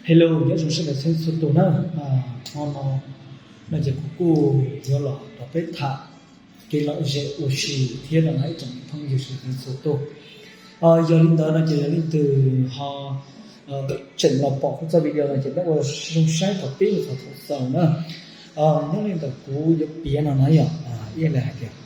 Hello, nyob zoo sawv daws txhua tus na. Hmo no no ces kuv kuj yuav los rau peb tham kev lom zem ua si thiab no na ib tsoom phooj ywg sawv daws txhua tus. Yog li ntawd no ces yog leej twg ho tseem los pom kuv txoj video no ces peb ua zoo saib thaum pib mus txog thaum xaus na. Nyob li ntawm kuv yuav piav no na yog ib yam li hais tias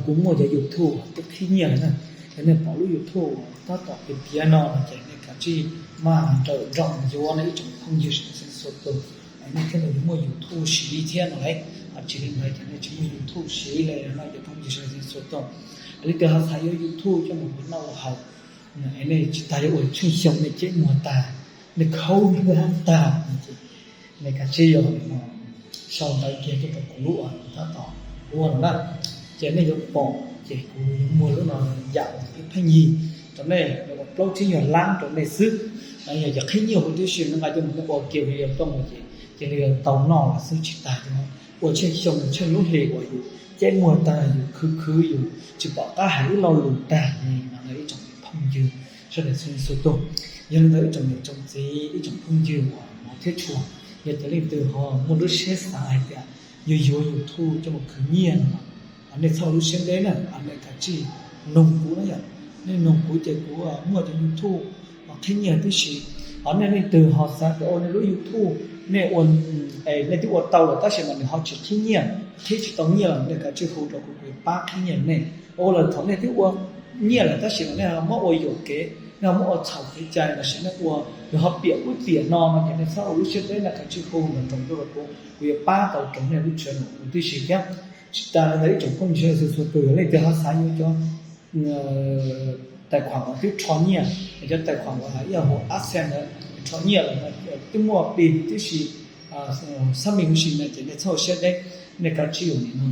kuv muaj cov YouTube twb qhib nyiaj lawm na. Yog nej pom lub YouTube tab tom piav piav no no ces nej kav tsij maj nrawm nroos yuav na ib tsoom phooj ywg sawv daws txhua tus. Nej thiaj li muaj YouTube siv thiab no lauj. Tsis li ntawd ces nej tsis muaj YouTube siv li no cov phooj ywg sawv daws txhua tus. Leej twg ho xav yuav YouTube coj mus ua noj ua haus, es nej tsis tas yuav ua tsheej xyoo nej ceb muag tag, nej khaub nruab tag no ces nej kav tsij yog sau ntawv kiag tuaj rau kuv lub uas tab tom ua no na. Ces nej yuav pom ces kuv yuav muag lub no yam uas pheej yig rau nej, uas plaub tsib nyuag lab rau nej xwb. Yog cov qhib nyiaj huv tib si nej nqa coj mus ua kiag video tuaj mus ces cia li tau noj lawm xwb tsis tas yuav ua tsheej xyoo tsheej lub hlis uas yus ceb muag tag yus khwv khwv yus tsis pom qab hais ib lo lus tag li no na ib tsoom phooj ywg sawv daws txhua tus. Yog li ntawd ib tsoom niam tsoom txiv ib tsoom phooj ywg uas hmov thiab tshua, yog tias leej twg ho muaj lub siab xav hais tias yuav yuav YouTube coj mus khwv nyiaj no, nej txhob ua lub siab deb na, nej kav tsij noog kuv na yom. Nej noog kuv ces kuv muaj cov YouTube qhib nyiaj tib si. Ho nej leej twg ho xav tias ua nej lub YouTube, nej ua, nej twb ua tau lawm tab sis mas nws ho tsis qhib nyiaj, qhib tsis tau nyiaj los nej kav tsij hu rau kuv, kuv yuav pab qhib nyiaj nej. Ua lawm thaum nej twb ua nyiaj lawm tab sis mas nej ho muab ua yuam kev, nej ho muab ua txhaum kev cai los sis nej ua nws ho piam ub piam no no ces nej txhob ua lub siab deb na, kav tsij hu nroos nroos tuaj rau kuv, kuv yuav pab tau rau nej lub channel huv tib si thiab. Tsis tas li ntawd ib tsoom phooj ywg sawv daws txhua tus, yog leej twg ho xav yuav cov tais khuam uas twb rho nyiaj, cov tais khuam uas ib yam hauv AdSense ntawd rho nyiaj lawm, twb muaj pis tib si, xab mi huv si na ces nej txhob ua siab deb, nej kav tsij ua nim no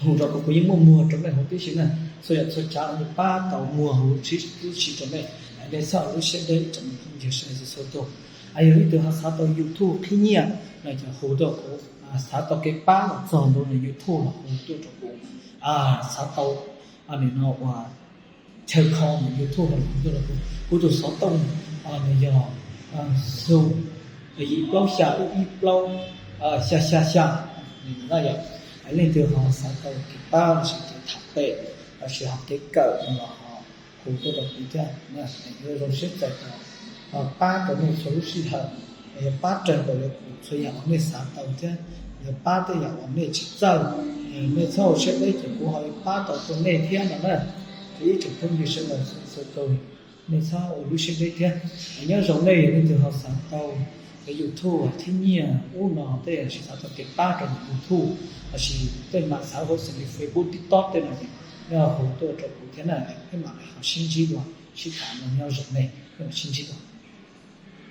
hu rau kuv, kuv yeej muaj muag rau nej huv tib si na. Txhua yam txhua tsav los yeej pab tau muag huv tib si rau nej. Nej txhob ua lub siab deb ib tsoom phooj ywg sawv daws txhua tus. Yog leej twg ho xav tau YouTube qhib nyiaj no ces hu tuaj kuv, xav tau kev pab los txog ntua ntawm YouTube los hu tuaj rau kuv. Xav tau nim no uas chaw kho ntawm YouTube los hu tuaj rau kuv. Kuv tus xov tooj nws yog xu yim plaub xya ib plaub xya xya xya. Yog leej twg ho xav tau kev pab los sis kev tham pem los sis ho kev kawm no los ho hu tuaj rau kuv thiab, yuav zoo siab txais tos pab rau nej txhua lub sij hawm, yog pab raws nraim li kuv txhua yam uas nej xav tau thiab, yog pab tej yam uas nej tsis txawj, nej txhob ua siab deb ces kuv ho yuav pab tau rau nej thiab no na. Ces ib tsoom phooj ywg sawv daws txhua tus, nej txhob ua lub siab deb thiab. Nyob zoo nej, yog leej twg ho xav tau YouTube qhib nyiaj ub no tej los sis xav tau kev pab rau ntawm YouTube los sis tej mam xav hauv xws li Facebook, TikTok tej no ces nej hu tuaj rau kuv thiab na, peb mam li ho sib ntsib dua, sib tham no. Nyob zoo nej, peb mam sib ntsib dua.